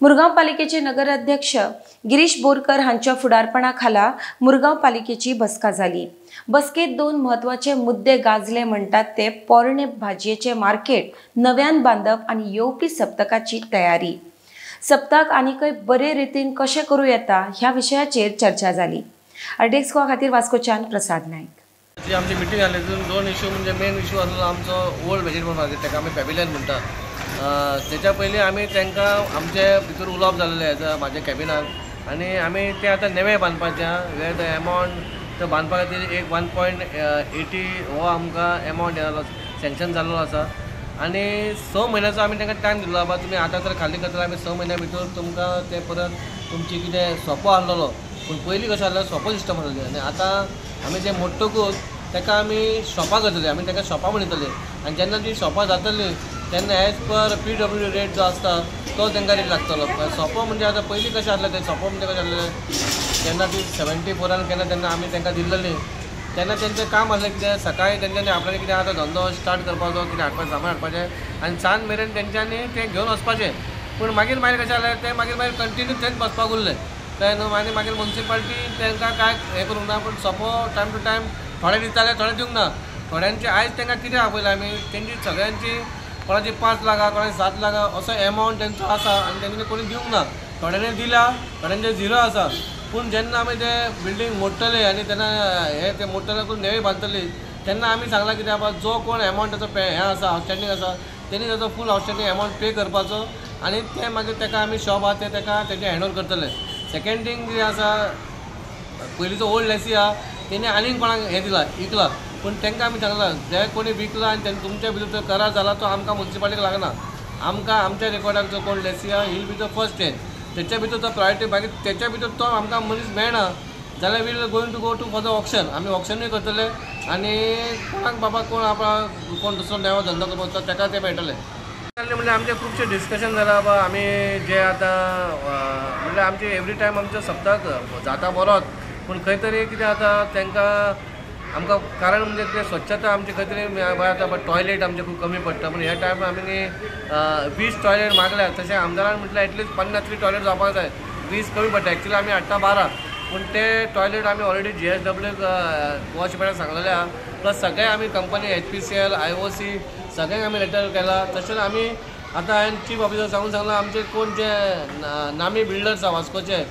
मुरगांव पालिकेचे नगराध्यक्ष गिरीश बोरकर हांच्या फुडारपणा खाला मुरगांव पालिकेची बसका जाली। बसकेत दोन महत्वाचे मुद्दे गाजले म्हणतात ते पोरणे भाजयेचे मार्केट नव्यान बांदप आणि येवपी सप्तकाची तयारी। सप्तक आनीकय बरे रितीन कशें करूं येता ह्या विशयाचेर चर्चा जाली। आरडीएक्स गोवा खातीर वास्कोच्यान प्रसाद नायक। जी आमची मिटींग जाली तितून दोन इशू म्हणजे मेन इशू आसलो आमचो ओल्ड व्हेजिटेबल मार्केट, ताका आमी पॅविलियन म्हणटा। तेच्या पयलीं आमी तांकां आमचे भितर उलोवप जालेलें एज म्हाज्या कॅबिनान आनी आमी तें आतां नवें बांदपाचें आहा। वेर the amount तो बांदपा खातीर एक 1.80 हो आमकां एमावंट जालो सँक्शन जाल्लो आसा आनी 6 म्हयन्याचो आमी तांकां टायम दिलो, बाबा तुमी आतां तर खाली करतले आमी 6 म्हयन्या भितर तुमकां तें परत तुमची कितें सोंपो आहलोलो। पूण पयलीं कशें आहलें सोंपो सिस्टम आहलेली आनी आतां आमी तें मोडटकूच ताका आमी शॉपां करतले, आमी ताका शॉपां म्हणटले आनी जेन्ना ती शॉपां जातली तेन्ना एज पर PWD rate जो आसता तो तांकां रेट लागतलो। सोंपो म्हणजे आतां पयलीं कशें आहलें तें सोंपो म्हणजे कशें आहलें जेन्ना ती 74 केन्ना तेन्ना आमी तांकां दिल्लेली तेन्ना तेंचें काम आहलें कितें सकाळीं तेंच्यांनी आपल्यान कितें आतां धंदो स्टार्ट करपाचो, कितें हाडपाचें सामान हाडपाचें आनी सांज मेरेन तेंच्यांनी तें घेवन वचपाचें। पूण मागीर मागीर कशें जालें तें मागीर मागीर कंटिन्यू थंयच बसपाक उरलें तें न्हू आनी मागीर मुन्सिपाल्टी तांकां कांय हें करूंक ना। पूण सोंपो टायम टू टायम थोडे दिताले थोडे दिवंक ना। थोड्यांचे आयज तांकां कितें आपयलां आमी तेंची सगळ्यांची कोणाची 5 लाखां कोणाची 7 लाखां असो एमावंट तेंचो आसा आनी तेंच्यांनी कोणी दिवंक ना। थोड्यांनी दिला थोड्यांचे 0 आसा। पूण जेन्ना आमी ते बिल्डींग मोडटले आनी तेन्ना हे ते मोडटले करून नवी बांदतली तेन्ना आमी सांगलां कितें बाबा जो कोण एमावंट ताचो पे हें आसा आवटस्टँडींग आसा तेणी ताचो फूल आवटस्टँडींग एमावंट पे करपाचो आनी तें मागीर ताका आमी शॉप आहा तें ताका तेजें हँड ओवर करतले। सेकेंड थींग कितें आसा पयलींचो ओल्ड लेसी आहा तेणी आनीक कोणाक हें दिला विकला, पूण तांकां आमी सांगलां जे कोणी विकला आनी तुमच्या भितर करार जाला तो आमकां मुन्सिपाल्टीक लागना, आमकां आमच्या रेकॉर्डाक जो कोण लेसी आहा he be the first hand तेच्या भितर तो प्रायोरिटी, मागीर तेच्या भितर तो आमकां मनीस मेळना जाल्यार we going to go to for the auction. आमी ऑक्शनूय करतले आनी कोणाक बाबा कोण आपला कोण दुसरो नवो धंदो करपाक वता ताका तें मेळटलें। म्हणल्यार आमचें खुबशें डिस्कशन जालां बाबा आमी जे आतां म्हणल्यार आमचें एवरी टायम आमचो सप्तक जाता बरोच, पूण खंय तरी कितें आतां तांकां आमकां कारण म्हणजे कितें स्वच्छता आमची खंय तरी आतां टॉयलेट आमचें खूब कमी पडटा। पूण ह्या टायमार आमी 20 टॉयलेट मागल्या तशें आमदारान म्हटल्यार एटलिस्ट 50 तरी टॉयलेट जावपाक जाय, 20 कमी पडटा। एक्चुअली आमी हाडटा 12, पूण ते टॉयलेट आमी ऑलरेडी GSW Goa शिपायाक सांगलेले आहा, प्लस सगळे आमी कंपनी HPCL IOC सगळ्यांक आमी लेटर केला। तशेंच आमी आतां हांवें चीफ ऑफिसर सांगून सांगलां आमचे कोण जे नामी बिल्डर्स आहा वास्कोचे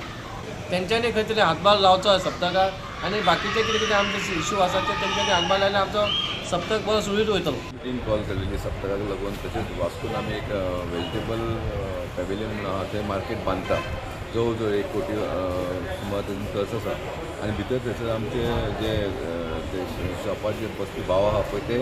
तेंच्यांनी खंय तरी हातभार लावचो सप्तकाक आनी बाकीचे कितें कितें आमचे इशू आसा ते तेंच्यांनी हातभार लायल्यार आमचो सप्तक बरो सुरळीत वयतलो। मिटींग कॉल केलेली सप्तकाक लागून तशेंच वास्कोन आमी एक व्हेजिटेबल पॅविलियन म्हणून आहा थंय मार्केट बांदता जवळ जवळ 1 कोटी सुमार ताजो खर्च आसा आनी भितर थंयसर आमचे जे ते शॉपार जे बसपी भाव आहा पळय ते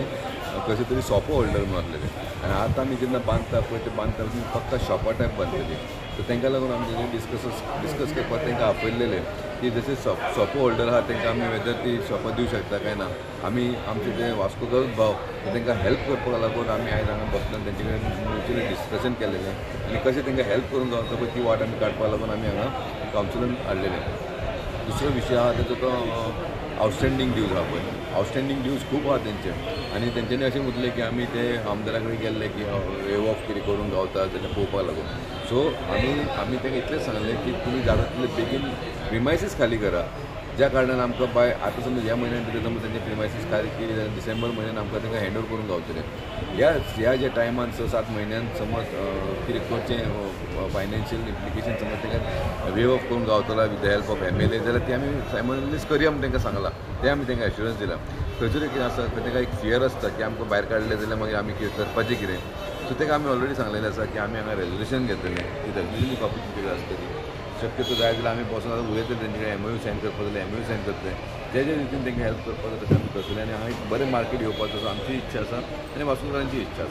कशे तरी शॉपो होल्डर म्हणून आसलेले आनी आतां आमी जेन्ना बांदता पळय ते बांदता फक्त शॉपा टायप बांदतली। सो तांकां लागून आमी डिस्कस करपाक तांकां आपयलेले की जशे शॉपो होल्डर आहा तांकां आमी वेदर ती शॉपां दिवं शकता काय ना, आमी आमचे ते वास्कोकरूच भाव तांकां हेल्प करपाक लागून आमी आयज हांगा बसले तेंचे कडेन म्युच्युअली डिस्कशन केलेलें आनी कशें तांकां हेल्प करूंक गावता पळय ती वाट आमी काडपाक लागून आमी हांगा कावन्सिलान हाडलेले। दुसरो विशय आहा तेजो तो आवटस्टँडींग ड्यूज आहा पळय, आवटस्टँडींग ड्यूज खूब आहा तेंचे आनी तेंच्यांनी अशें म्हटलें की आमी ते आमदारा कडेन गेल्ले की वेव ऑफ कितें करूंक गावता जाल्यार पळोवपाक लागून। सो आमी आमी तांकां इतलेंच सांगलें की तुमी जाता तितले बेगीन प्रिमायसीस खाली करा, ज्या कारणान आमकां बाय आतां समज ह्या म्हयन्यान भितर समज तेंचे प्रिमायसीस खाली केली जाल्यार डिसेंबर म्हयन्यान आमकां तांकां हँड ओवर करूंक गावतलें। ह्या ज्या टायमान 6-7 म्हयन्यान समज कितें करचें फायनान्शियल इम्प्लिकेशन समज तांकां वेव ऑफ करूंक गावतलो with the help of MLA जाल्यार ती आमी सायमल्टेनियस करया म्हूण तांकां सांगलां, तें आमी तांकां एश्युरन्स दिलां। खंयसर कितें आसा तांकां एक फियर आसता की आमकां भायर काडलें जाल्यार मागीर आमी कितें करपाचें कितें, सो तांकां आमी ऑलरेडी सांगलेलें आसा की आमी हांगा रेजोल्युशन घेतलें, ती रेजोल्युशन कॉपी तुमचे कडेन आसतली। शक्यतो जाय जाल्यार आमी बसून आतां उलयतले तेंचे कडेन MOU sign करपाक जाल्यार MOU sign करतले, जे जे रितीन तांकां हेल्प करपाक जाय तशें आमी करतले आनी हांगा एक बरें मार्केट येवपाचो आमची इच्छा आसा आनी वास्कोकारांची इच्छा आसा।